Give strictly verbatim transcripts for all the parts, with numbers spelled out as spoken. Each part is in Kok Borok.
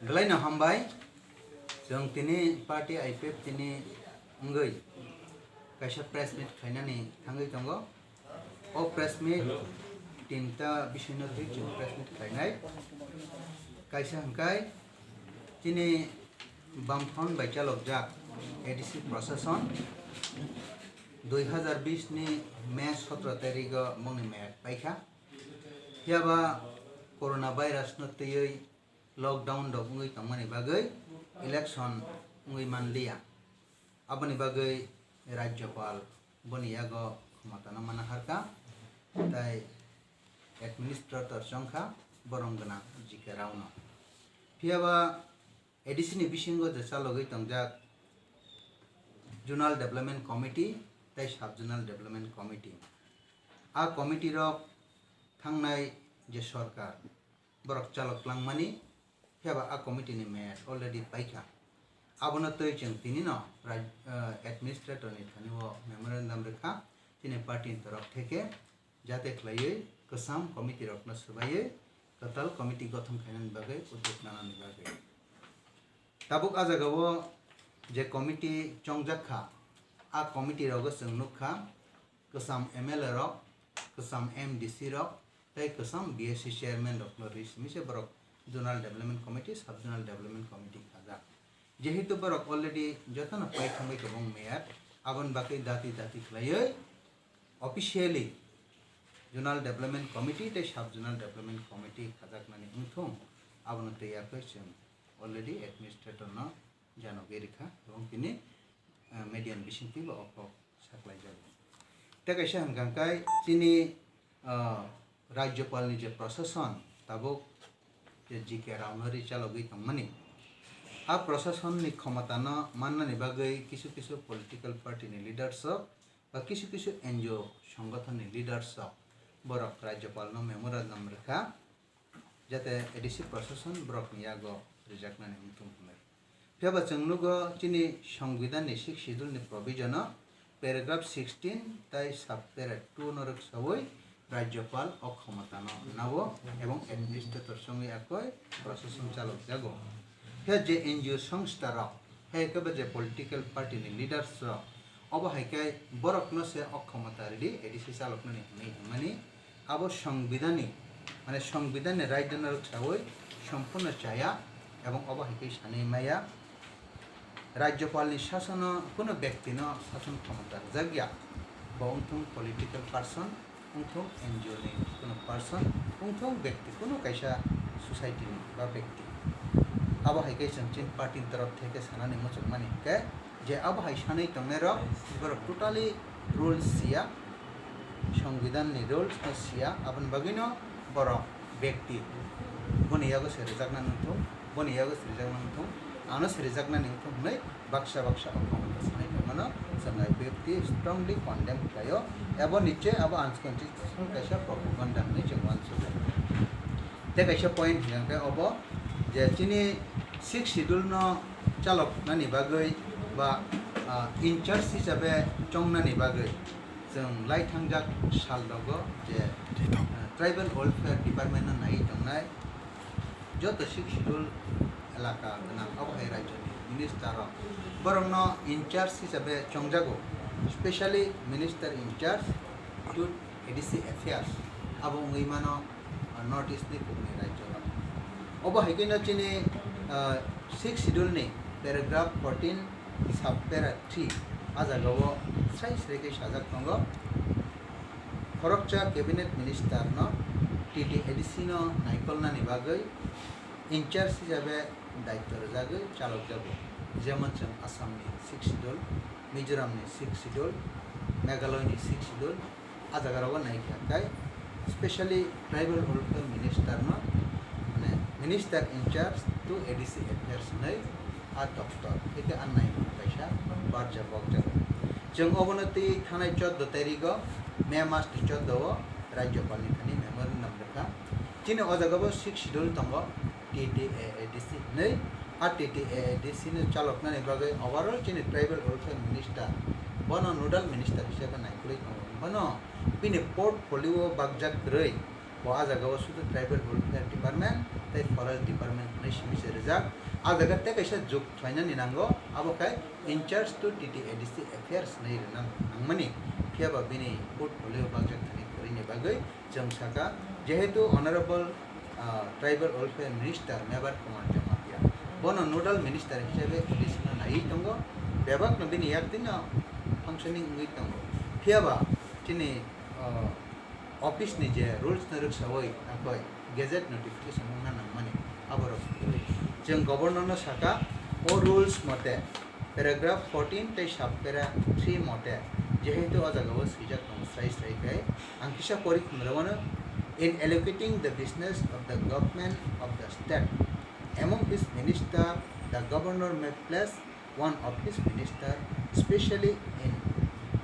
Belai no hambai, chwng tini party I P F T ni wngwi kaisa press meet khlainani thangwi tongo. O press meet tinta bisingno twi chwng press meet khlainai. Kaisa hwnkhe chini Bamfront bai chalokjak A D C Prashason dui hazar bish ni May sotro tarigo bongni mayat paikha. Phiya ba corona virus no twiwi lockdown rok wngwi tongmani bagwi election wngwi manliya. Aboni bagwi Rajyapal boni yago khomotano mana harkha, tai administrator chongkha borong gwnang G K Rao no. Phiya ba A D C ni bisingo je chalogwi tongjak Zonal Development Committee tai Sub Zonal Development Committee. A committee rok thangnai je sorkar, borok chalok langmani, phiya ba a committee ni mayat already paikha. Abono twi chwng tini no raj-, eh, administrator ni thani o memorandum rwkha, chini party ni torok theke, jate khlaiwi kwcham committee rokno swbaiwi kwtal committee gothon khainani bagwi udyog nanani bagwi. Tabuk a jagao je committee chongjak kha, a committee rogo chwng nukha, kwcham M L A rok, kwcham M D C rok, tei kwcham B S C chairman rokno rwi simi se borok Zonal Development Committee, Sub Zonal Development Committee khajak. Jehetu borok already jotono pai thangwi tongmung mayat, aboni bagwi dati dati khlaiwi officially Zonal Development Committee tei Sub Zonal Development Committee khajaknani wngthung, abono twi yakwi chwng already administrator no janogwi rikha, ebong tini, ah, media ni bisingtwi bo o kok saklaijago. Tei kaisa hwnkha khe chini, ah, Rajyapal ni je Prashason tabuk je G K Rao no ri chalogwi tongmani. A Prashason ni khomota no mannani bagwi kisu kisu political party ni leaders rok ba kisu kisu N G O songothan ni leaders rok borok Rajyapal no memorandum rwkha. Jate A D C Prashason borokni yago rijaknani wngthung hwnwi. Phiya ba chwng nugo chini Songbidanni Sixth Schedule ni provision o paragraph sixteen tai sub para two no rwksawi Rajyapal o khomotano nao ebong administrator chongwi akoi Prashason chalokjago. Phiya je N G O songstha rok, hai khe ba je political party ni leaders rok, obo hai khe borokno se o khomota ridi A D C chaloknani hwnwi hwnmani. Abo Songbidanni, mane Songbidanni raidano rwksawi sompurno chaya ebong obo hai khe sanwi maya. Rajyapalni sasono kunu bektino sason khomota rwjakya. Bo wngthung political person, wngthung N G O ni kunu person, wngthung bekti kunu kaisa society ni ba bekti. Abo hai khe chwng chini party ni torop theke sanani muchungmani hwnkhe je abo hai sanwi tongnai rok borok totally rules siya, Songbidan ni rules no siya, aboni bagwi no borok bekti boni yago se rijakna nangthung, boni yago se rijakna nangthung, ano se rijakna nangthung hwnwi baksa baksa o khomota sanai tongmano chwng I P F T strongly condemn khlaio, abo niche abo unconstitutional kaisa propaganda hwnwi chwng uansukha. Tei kaisa point hwnkhe obo je chini Sixth Schedule no chaloknani bagwi ba, ah, in charge hisabe chongnani bagwi chwng lai thangjak sal rogo je, ah, Tribal Welfare Department no naiwi tongnai joto Sixth Schedule elaka gwnang abo hai rajyoni minister rok borokno in charge hisabe chongjago, specially Minister in charge to A D C Affairs abo wngwi mano, ah, North East ni kubuni rajyo rok. Obo hai khe no chini, ah, Sixth Schedule ni paragraph fourteen sub para three a jagao srai srai khe sajak tongo, khoroksa cabinet minister no T T A D C no naikolnani bagwi in charge hisabe daityo rwjagwi chalokjago, jemon chwng Assam ni Sixth Schedule, Mizoram ni Sixth Schedule, Meghalaya ni Sixth Schedule, a jaga rogo naikha khe specially tribal welfare minister no, mane minister in charge to A D C affairs hinwi a doptor, hwnkhe a naimung kaisa barja bokjago. Chwng obono twi thanai chordo tarigo May mas ni chordo o Rajyapal ni thani memorandum rwkha. Chini o jaga bo Sixth Schedule tongo, T T A A D C hinwi. A T T A A D C no chaloknani bagwi overall chini tribal welfare minister, bono nodal minister hisabe naikolwi tongo. Bono bini portfolio bakjak kwrwi, Bo a jaga o sudu Tribal Welfare Department tei Forest Department hwnwi simi se rijak. A jaga tei kaisa juk khlainani nango, abo khe in charge to T T A D C affairs hwnwi rwna nangmani, phiya ba bini portfolio bagjak thani kwrwini bagwi chwng sakha, jehetu Honorable, ah, Tribal Welfare Minister Mevar Kumar Jamatia, bono nodal minister hisabe A D C no naiwi tongo, bebakno bini yakdino functioning wngwi tongo. Phiya ba chini, ah, office ni je rules no rwksawi akoi gazette notification wngna nangmani aborok kwrwi. Chwng governor no sakha, o rules mote paragraph fourteen tei sub para three mote, jehetu o jaga o swijak tongo srai srai khe, ang kisa pori khumrwmano, in allocating the business of the government of the state among his minister, the governor may place one of his minister specially in,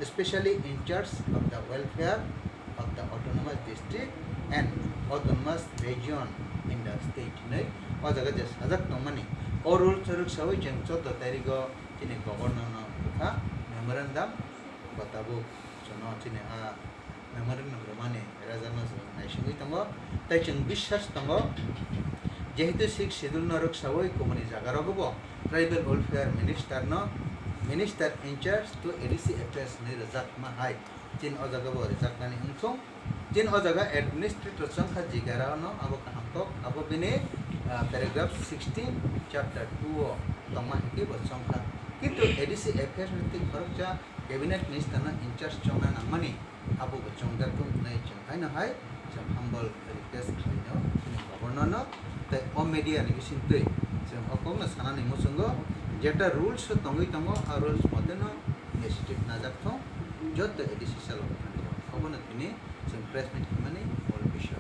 specially in charge of the welfare of the autonomous district and autonomous region in the state hinwi o jaga je sajak tongmani. O rule chwrwk sawi chwng chordo tarigo chini governor no bwkha memorandum bo tabuk chwngno chini a memorandum rwmani rajano chwng naisingwi tongo. Tei chwng biswas tongo, jehetu sixth schedule no rwksawi kubuni jaga rogo bo tribal welfare minister no minister in charge to A D C affairs hinwi rwjakma hai. Chini o jaga bo rwjaknani wngthung. Chini o jaga administrator chongkha jigara no abo kaham kok, abo bini, ah, paragraph sixteen chapter two o tongma hinkhe bo chongkha. Kintu A D C affairs ni twi khoroksa cabinet minister no in charge chongna nangmani abo bo chongjak thung hinwi chwng haino hai chwng humble request khlaino chini governor no tei o media ni bisingtwi chwng o kokno sanani muchungo jeta rules o tongwi tongo a rules moteno initiative najak thung joto A D C salo thani obono tini chwng press meet khaimani mol bisyo.